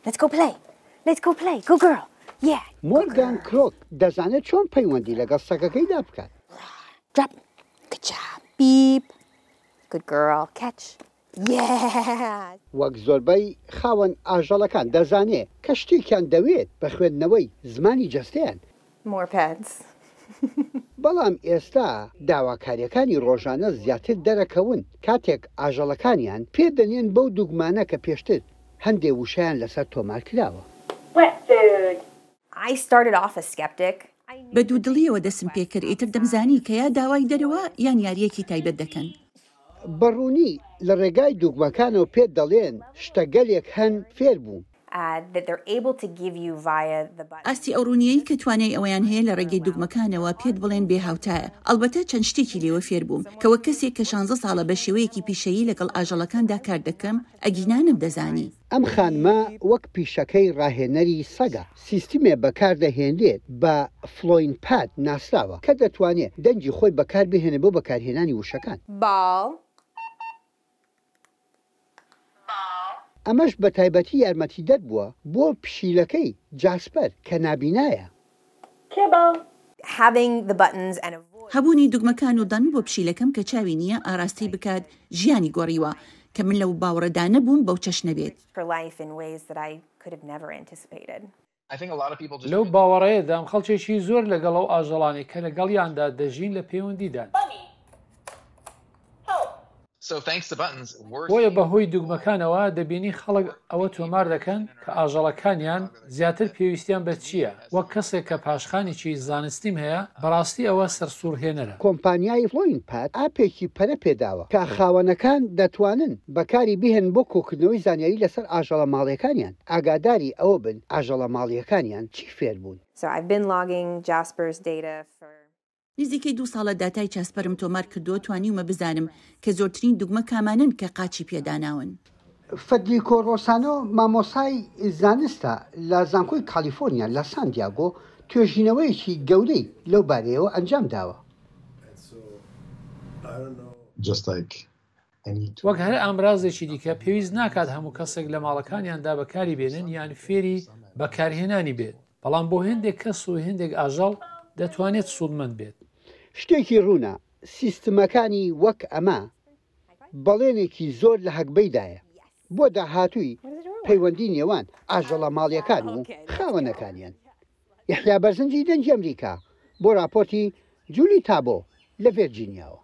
Let's go play. Let's go play. Good girl. Yeah. مۆرگان کرۆک دەزانێت چۆن پەیوەندی لەگەڵ سەگەکەیدا بکات. Drop. Good job. Beep. Good girl. Catch. Yeah. وەک زۆربەی خاوەن ئاژەڵەکان دەزانێ کە شتێکیان دەوێت بە خوێندنەوەی زمانی جەستەیان. More pets. بەڵام ئێستا داواکارییەکانی ڕۆژانە زیاتر دەرەکەون کاتێک ئاژەڵەکانیان پێ دەنێن بەو دوگمانە کە پێشتر هەندێ وشەیان لەسەر تۆمار کراوە. Wet food. I started off a skeptic. بە دوودڵییەوە دەستم پێکرد، ئیتر دەمزانی کە یا داوای دەرەوە یان یارییەکی تایبەت دەکەن. بە ڕوونی لە ڕێگای دوگمەکانەوە پێت دەڵێن شتە گەلێک هەن فێر بووم. ئاستی ئەو ڕوونییەی کە توانای ئەوەیان هەیە لە ڕێگەی دوگمەکانەوە پێت بڵێن بێ هاوتایە. ئەڵبەتە چەند شتێکی لێوە فێر بووم کە وەک کەسێک کە شانزە ساڵە بە شێوەیەکی پیشەیی لەگەڵ ئاژەڵەکاندا کار دەکەم، ئەگینا نەمدەزانی. ئەم خانمە وەک پیشەکەی ڕاهێنەری سەگە، سیستمێ بەکاردەهێنرێت بە FluentPet ناسراوە کە دەتوانێت دەنگی خۆی بەکاربهێنێت بۆ بەکارهێنانی وشەکان. Ball. ئەمەش بە تایبەتی یارمەتیدەر بووە بۆ پشیلەکەی جاسپەر کە نابینایە. هەبوونی دوگمەکان و دەنگ بۆ پشیلەکەم کە چاوی نییە ئاراستەی بکات ژیانی گۆڕیوە، کە من لەو باوەڕەدا نەبووم بەو چەشنە بێت. لەو باوەڕەیەدام خەڵکێکی زۆر لەگەڵ ئەو ئاژەڵانەی کە لەگەڵیاندا دەژین لە پەیوەندیدان. بۆیە بەهۆی دوگمەکانەوە دەبینی خەڵک ئەوە تۆمار دەکەن کە ئاژەڵەکانیان زیاتر پێویستیان بە چییە، وەک کەسێک کە پاشخانێکی زانستیم هەیە، بەڕاستی ئەوە سەرسوڕهێنەرە. کۆمپانیای FluentPet ئاپێکی پەرە پێداوە کە خاوەنەکان دەتوانن بەکاری بهێنن بۆ کۆکردنەوەی زانیاری لەسەر ئاژەڵە ماڵیەکانیان، ئاگاداری ئەوە بن ئاژەڵە ماڵیەکانیان چی فێربوون. So I've been logging Jasper's data for. نزیکەی دوو ساڵە داتای چاسپەرم تۆمار کردووە، توانیومە بزانم کە زۆرترین دوگمە کامانەن کە قاچی پێ داناون. فدریکۆ ڕۆسانۆ مامۆستای زانستە لە زانکۆی کالیفۆرنیا لە سان دیاگۆ، توێژینەوەیەکی گەورەی لەو بارەیەوە ئەنجام داوە. وەک هەر ئامرازێکی دیکە، پێویست ناکات هەموو کەسێک لە ماڵەکانیاندا بەکاری بێنن یان فێری بەکارهێنانی بێت، بەڵام بۆ هێندێک کەس و هێندێک ئاژەڵ دەتوانێت سوودمەند بێت. شتێکی ڕوونە، سیستمەکانی وەک ئەمە بەڵێنێکی زۆر لە هەگبەیدایە بۆ داهاتووی پەیوەندی نێوان ئاژەڵە ماڵییەکان و خاوەنەکانیان. یەحیا بەرزنجی، دەنگی ئەمریکا، بۆ راپۆرتی جولی تابۆ لە ڤێرجینیاوە.